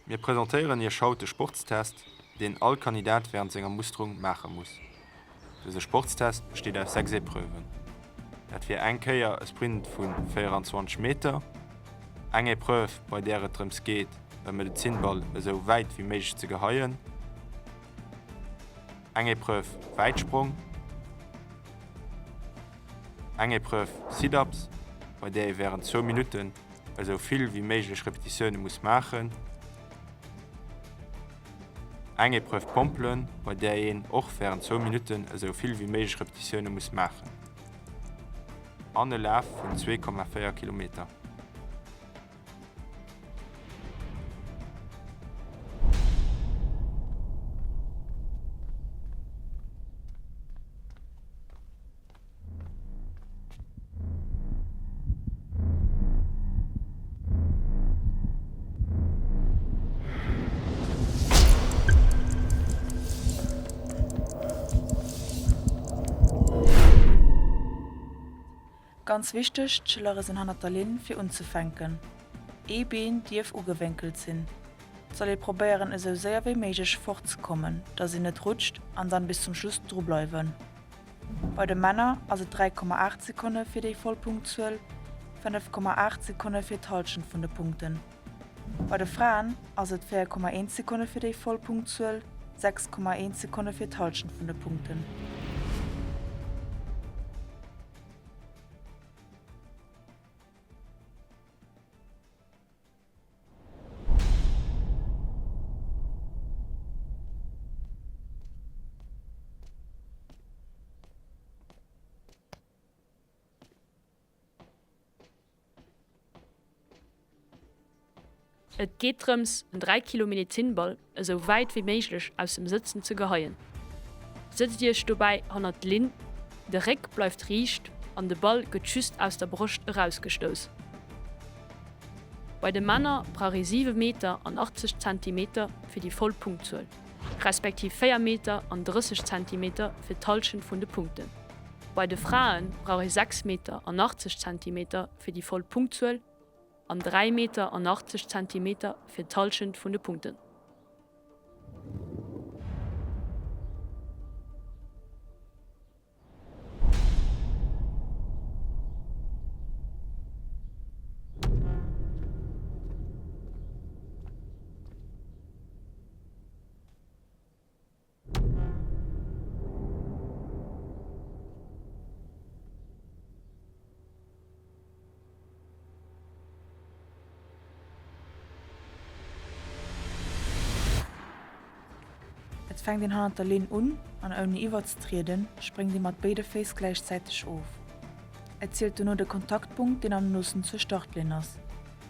Mir presentéieren Iech haut de Sportstest, deen all Kandidat wärend senger Musterung maache muss. Dëse Sportstest besteet aus 6 Epreuven. Dat wier eng Kéier e Sprint vu 24 Meter, eng Epreuve bei där et drëms geet e Medezinball esou wäit wéi méiglech ze geheien, eng Epreuve Wäitsprong, eng Epreuve Sit-Ups, bei där ee wärend zwou Minutten esou vill wéi méiglech Repetitioune muss maachen, eng Epreuve Pompelen, bei där een och wärend zwou Minutten esou vill wéi méiglech Repetitioune muss maachen, an e Laf vun 2,4 Kilometer. Ganz wichteg, D'Schëllere sinn hannert der Linn fir unzefänken. Ee Been dierf ugewénkelt sinn. Et soll ee probéieren esou séier wéi méiglech fort ze kommen, dass een net rutscht an dann bis zum Schluss dru bleiwen. Bei de Männer ass et 3,8 Sekonne fir déi voll Punktzuel, 5,8 Sekonne fir d'Hallschent vun de Punkten. Bei de Fraen ass et 4,1 Sekonne fir déi voll Punktzuel, 6,1 Sekonne fir d'Hallschent vun de Punkten. Et geet drëms, en 3 Kilo Medezinball esou wäit wéi méiglech aus dem Sëtzen ze geheien. Sëtzt Iech dobäi hannert d'Linn, de Réck bleift riicht an de Ball gëtt just aus der Broscht erausgestouss. Bei de Männer brauch ee 7 Meter an 80 Zentimeter fir déi voll Punktzuel, respektiv 4 Meter an 30 Zentimeter fir d'Hallschent vun de Punkten. Bei de Frae brauch ee 6 Meter an 80 Zentimeter fir déi voll Punktzuel an 3 Meter an 80 Zentimeter fir d'Hallschent vun de Punkten. Et fänkt een hannert der Linn un an ouni iwwerzetrieden, spréngt ee mat béide Féiss gläichzäiteg of. Et zielt dono de Kontaktpunkt, deen am noosten zur Startlinn ass.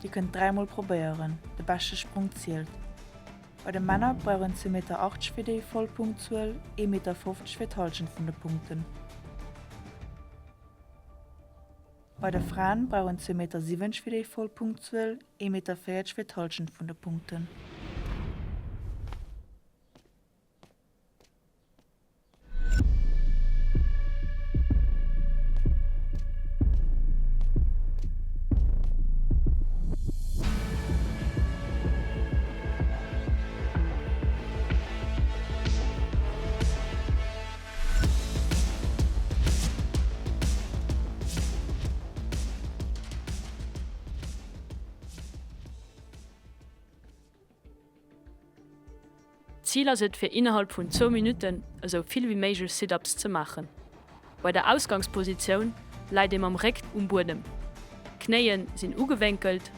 Dir kënnt dräimol probéieren, de beschte Sprong zielt. Bei de Männer brauch een 2,80 Meter fir déi voll Punktzuel, 1,50 Meter fir d'Hallschent vun de Punkten. Bei de Fraen brauch een 2,70 Meter fir déi voll Punktzuel, 1,40 Meter fir d'Hallschent vun de Punkten. D'Zil ass et fir innerhalb vun zwou Minutten esou vill wéi méiglech Sit-Ups ze maachen. Bei der Ausgangspositioun läit ee mam Réck um Buedem, d'Knéien sinn ugewénkelt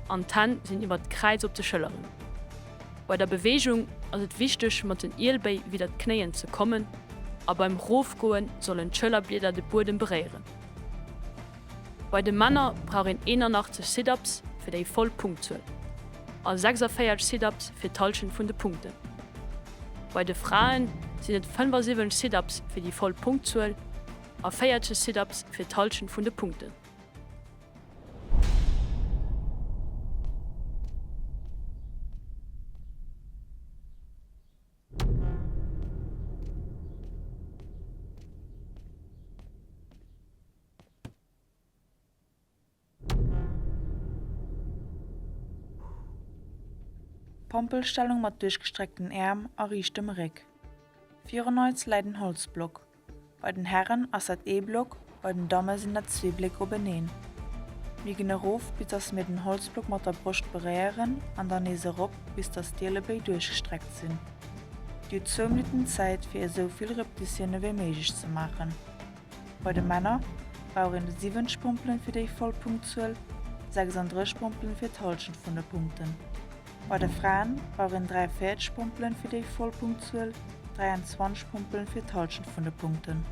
an d'Hänn sinn iwwert d'Kräiz op de Schëlleren. Bei der Beweegung ass et wichteg mat den Ielbéi widder d'Knéien ze kommen a beim Rofgoen sollen d'Schëllerblieder de Buedem beréieren. Bei de Männer brauch een 81 Sit-Ups fir déi voll Punktzuel a 46 Sit-Ups fir d'Hallschent vun de Punkten. Bei de Frae sinn et 75 Sit-Ups fir déi voll Punktzuel a 40 Sit-Ups fir d'Hallschent vun de Punkten. Pompelstellung mat duerchgestreckten Äerm a riichtem Réck. Virun eis läit en Holzblock. Bei den Herren ass dat ee Block, bei den Damme sinn dat zwee Bléck openeen. Mir ginn erof bis dass mir den Holzblock mat der Broscht beréieren an dann nees erop bis dass d'Ielebéi duerchgestreckt sinn. Dir hutt zwou Minutten Zäit fir esou vill Repetitioune wéi méiglech ze maachen. Bei de Männer brauch een 70 Pompelen fir déi voll Punktzuel, 36 Pompelen fir d'Hallschent vun de Punkten. Bei de Fraen brauch een 43 Pompelen fir déi voll Punktzuel, 23 Pompelen fir d'Hallschent vun de Punkten.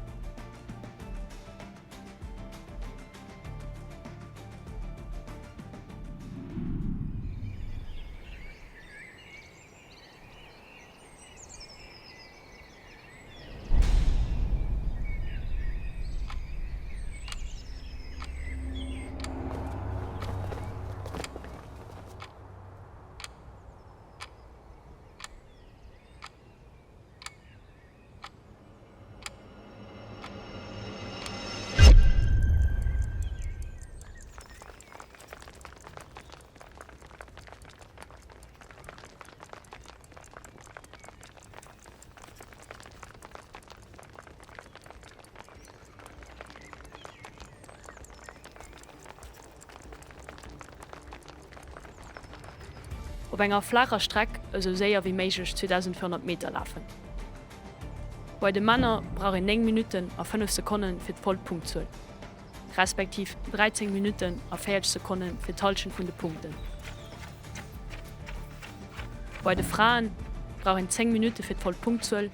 Op enger flaacher Streck esou séier wéi méiglech 2400 Meter lafen. Bei de Männer brauch een 9 Minutten a 5 Sekonne fir d'voll Punktzuel. Respektiv 13 Minutten a 40 Sekonne fir d'Hallschent vun de Punkten. Bei de Frae brauch een 10 Minutte fir d'voll Punktzuel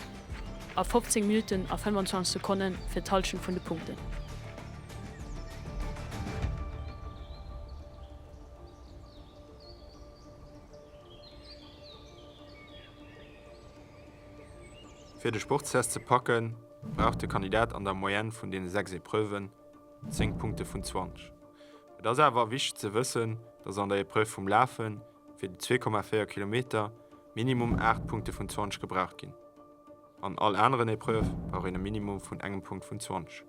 a 15 Minutten a 25 Sekonne fir d'Hallschent vun de Punkten. Fir de Sportstest ze packen, brauch de Kandidat an der Moyenne vun deene 6 Epreuven 10 Punkte vun 20. Et ass awer wichteg ze wëssen, dass an der Epreuve vum Lafe fir déi 2,4 Kilometer minimum 8 Punkte vun 20 gebraucht ginn. An all aneren Epreuve brauch een e Minimum vun engem Punkt vun 20.